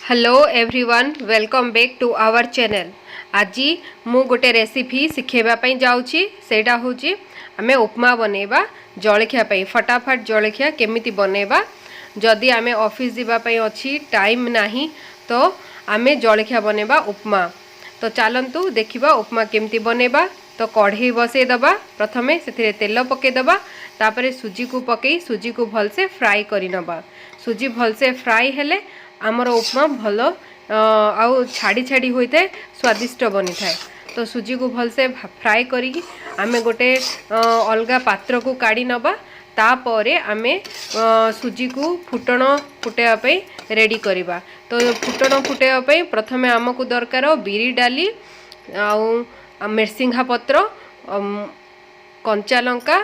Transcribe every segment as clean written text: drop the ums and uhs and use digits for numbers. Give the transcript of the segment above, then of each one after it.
Hello everyone, welcome back to our channel. ଆଜି ମୁଁ ଗୋଟେ ରେସିପି ଶିଖେଇବା ପାଇଁ ଯାଉଛି। ସେଇଟା ହେଉଛି ଆମେ ଉପମା ବନେଇବା ଜଳଖିଆ ପାଇଁ। ଫଟାଫଟ ଜଳଖିଆ କେମିତି ବନେଇବା। ଯଦି ଆମେ ଅଫିସ୍ ଯିବା ପାଇଁ ଅଛି, ଟାଇମ୍ ନାହିଁ, ତ ଆମେ ଜଳଖିଆ ବନେଇବା ଉପମା। ତ ଚାଲନ୍ତୁ ଦେଖିବା ଉପମା କେମିତି ବନେଇବା। ତ କଢ଼େଇ ବସେଇଦେବା ପ୍ରଥମେ, ସେଥିରେ ତେଲ ପକାଇଦେବା। ତାପରେ ସୁଜିକୁ ପକାଇ ସୁଜିକୁ ଭଲସେ ଫ୍ରାଏ କରିନେବା। ସୁଜି ଭଲସେ ଫ୍ରାଏ ହେଲେ ଆମର ଉପମା ଭଲ ଆଉ ଛାଡ଼ି ଛାଡ଼ି ହୋଇଥାଏ, ସ୍ୱାଦିଷ୍ଟ ବନିଥାଏ। ତ ସୁଜିକୁ ଭଲସେ ଫ୍ରାଏ କରିକି ଆମେ ଗୋଟେ ଅଲଗା ପାତ୍ରକୁ କାଢ଼ି ନେବା। ତାପରେ ଆମେ ସୁଜିକୁ ଫୁଟଣ ଫୁଟାଇବା ପାଇଁ ରେଡ଼ି କରିବା। ତ ଫୁଟଣ ଫୁଟାଇବା ପାଇଁ ପ୍ରଥମେ ଆମକୁ ଦରକାର ବିରି ଡାଲି ଆଉ ମିର୍ସିଙ୍ଗା ପତ୍ର, କଞ୍ଚା ଲଙ୍କା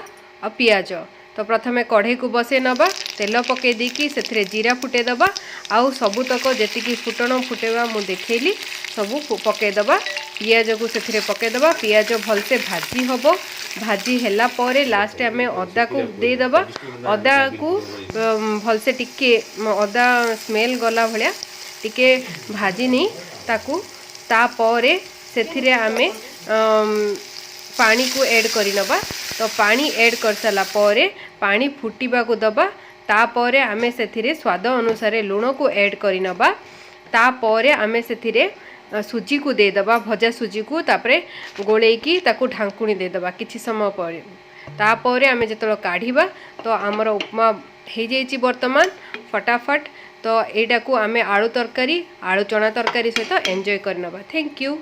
ଆଉ ପିଆଜ। ତ ପ୍ରଥମେ କଢ଼େଇକୁ ବସେଇ ନେବା, ତେଲ ପକାଇ ଦେଇକି ସେଥିରେ ଜିରା ଫୁଟାଇ ଦେବା ଆଉ ସବୁତକ ଯେତିକି ଫୁଟଣ ଫୁଟାଇବା ମୁଁ ଦେଖେଇଲି, ସବୁ ପକାଇଦେବା। ପିଆଜକୁ ସେଥିରେ ପକାଇଦେବା। ପିଆଜ ଭଲସେ ଭାଜି ହେବ। ଭାଜି ହେଲା ପରେ ଲାଷ୍ଟ ଆମେ ଅଦାକୁ ଦେଇଦେବା। ଅଦାକୁ ଭଲସେ ଟିକେ ଅଦା ସ୍ମେଲ୍ ଗଲା ଭଳିଆ ଟିକେ ଭାଜି ନେଇ ତାକୁ, ତାପରେ ସେଥିରେ ଆମେ ପାଣିକୁ ଏଡ଼୍ କରିନେବା। ତ ପାଣି ଏଡ଼୍ କରିସାରିଲା ପରେ ପାଣି ଫୁଟିବାକୁ ଦେବା। ତାପରେ ଆମେ ସେଥିରେ ସ୍ୱାଦ ଅନୁସାରେ ଲୁଣକୁ ଏଡ଼୍ କରିନେବା। ତାପରେ ଆମେ ସେଥିରେ ସୁଜିକୁ ଦେଇଦେବା, ଭଜା ସୁଜିକୁ। ତାପରେ ଗୋଳେଇକି ତାକୁ ଢାଙ୍କୁଣି ଦେଇଦେବା କିଛି ସମୟ ପରେ। ତାପରେ ଆମେ ଯେତେବେଳେ କାଢ଼ିବା, ତ ଆମର ଉପମା ହେଇଯାଇଛି ବର୍ତ୍ତମାନ ଫଟାଫଟ। ତ ଏଇଟାକୁ ଆମେ ଆଳୁ ତରକାରୀ, ଆଳୁ ଚଣା ତରକାରୀ ସହିତ ଏନ୍ଜୟ କରିନେବା। Thank you.